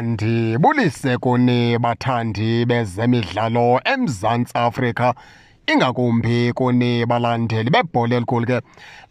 Ndibulise kuni bathandi bezemidlalo eMzantsi Afrika, ingakumbi kuni balandeli bebhola elikhulu ke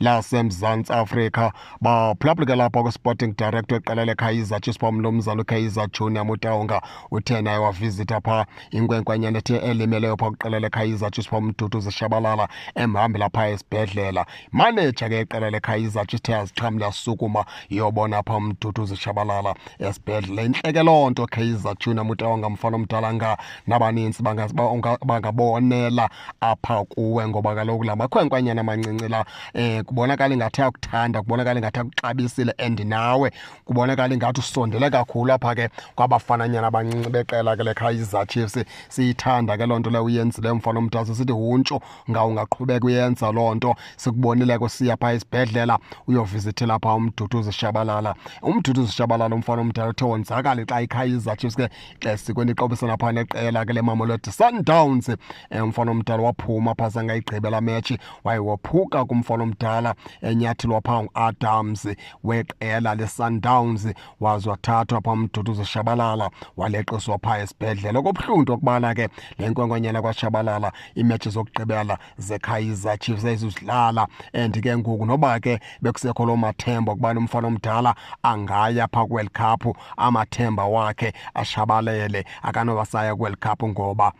laseMzantsi Afrika. Baphulaphula ke lapha kwi-sporting director weqela leKaizer Chiefs phaa, umnumzana uKaizer Junior Motaung, uthe naye wavizitha phaa inkwenkwanyana ethe elimeleyo phaa kwiqela leKaizer Chiefs phaa, uMduduzi Shabalala, emhambela phaa esibhedlela. Maneja ke iqela leKaizer Chiefs ithe yazixhamla yasukuma iyobona phaa uMduduzi Shabalala esibhedlela. Intle ke loo nto, Kaizer Junior Motaung, mfana omdala, nga nabaninzi bangabonela apha kuwe, ngoba kaloku la makhwenkwanyana amancinci la kubonakala ingathi ayakuthanda, kubonakala ingathi akuxabisile, and nawe kubonakala ingathi usondele kakhulu apha ke kwabafananyana abancinci beqela ke leKaizer Chiefs. Siyithanda ke loo nto leyo uyenzileyo, mfana omdala, sithi huntsho nga ungaqhubeka uyenza loo nto. Sikubonile ke siya phaa esibhedlela uyovizithela phaa uMduduzi Shabalala. UMduduzi Shabalala, umfana omdala, uthe wonzakale xa iKaizer Chiefs ke xesikweni iqobisana phaa neqela ke leMamelodi Sundowns. Umfana omdala waphuma phaa, sangayigqibela metshi, waye wophuka kumfana omdala enyathelwa phaa ngu-Adams weqela leSundowns, waze wathathwa phaa uMduduzi Shabalala waleqiswa phaa esibhedlela. Okubuhlungu into yokubana ke le nkwenkwanyana kwaShabalala iimetshi zokugqibela zeKaizer Chiefs ayizuzidlala, and ke ngoku noba ke bekusekho loo mathemba okubana umfana omdala angaya phaa kwiWorld Cup, amathemba wakhe ashabalele, akanoba saya kwiWorld Cup ngoba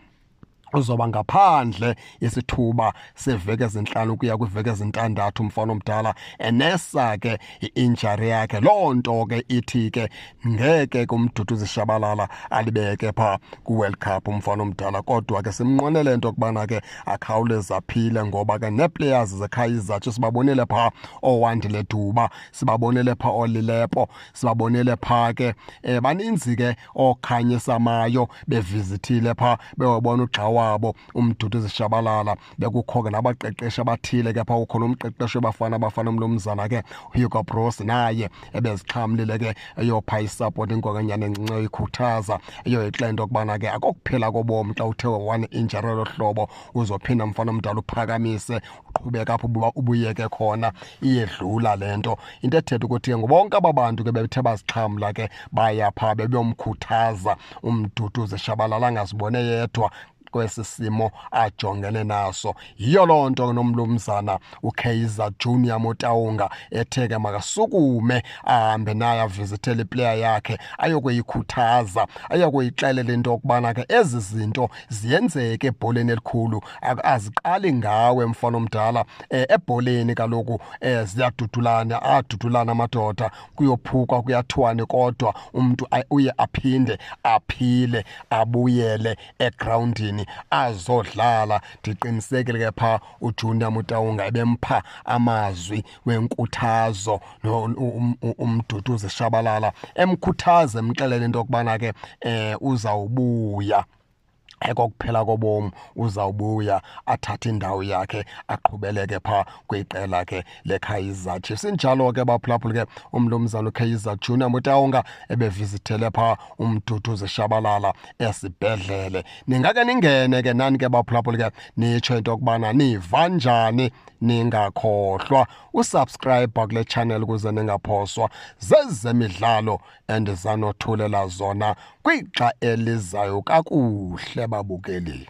uzoba ngaphandle isithuba seveki ezintlanu ukuya kwiiveki ezintandathu umfana omdala enesa ke i-injury yakhe. Loo nto ke ithi ke ngeke kuMduduzi Shabalala alibeke phaa kwi-World Cup umfana omdala, kodwa ke simnqwenele into yokubana ke akhawuleze aphile, ngoba ke nee-players zeKaizer Chiefs sibabonile phaa ooWandile Duba, sibabonile phaa ooLilepo, sibabonile phaa ke baninzi ke ooKhanyisa Mayo bevizithile phaa bewabona ugxa wabo uMduduzi Shabalala. Bekukho ke nabaqeqeshi abathile ke phaa, ukhona umqeqeshi weBafana Bafana, umnumzana ke Hugo Broos, naye ebezixhamlile ke eyopha isupport inkokanyana encinci, eyoyikhuthaza, eyoyixela into yokubana ke akokuphela kobomi xa uthe wane-injury olo hlobo, uzophinda, mfana omdala, uphakamise, uqhubeka apho ubuyeke khona, iyedlula le nto. Into ethetha ukuthi ke ngobonke aba bantu ke bebethe bazixhamla ke baya phaa bebeyomkhuthaza uMduduzi Shabalala angazibone yedwa kwesi simo ajongene naso. Yiyo loo nto nomlumzana uKaizer Junior Motaung ethe ke makasukume ahambe naye avizithele iplayer yakhe, ayokuyikhuthaza, ayokuyixelela into yokubana ke ezi zinto ziyenzeka ebholeni elikhulu, aziqali ngawe, mfana omdala. Ebholeni kaloku ziyadudulana, adudulana amadoda, kuyophukwa, kuyathiwane, kodwa umntu uye aphinde aphile, abuyele egrawundini azodlala. Ndiqinisekile ke phaa uJunior Motaung ebempha amazwi wenkuthazo uMduduzi Shabalala, emkhuthaza, emxelela into yokubana ke uzawubuya, ekokuphela kobomi, uzawubuya athathe indawo yakhe, aqhubeleke phaa kwiqela ke leKaizer Chiefs. Injalo ke baphulaphuli ke umnumzana uKaizer Junior Motaung ebevizithele phaa uMduduzi Shabalala esibhedlele. Ningake ningene ke nani ke baphulaphuli ke nitsho into yokubana niva njani. Ningakhohlwa usubscribe kule channel ukuze ningaphoswa zezemidlalo endizanothulela zona kwixa elizayo. Kakuhle babukeli.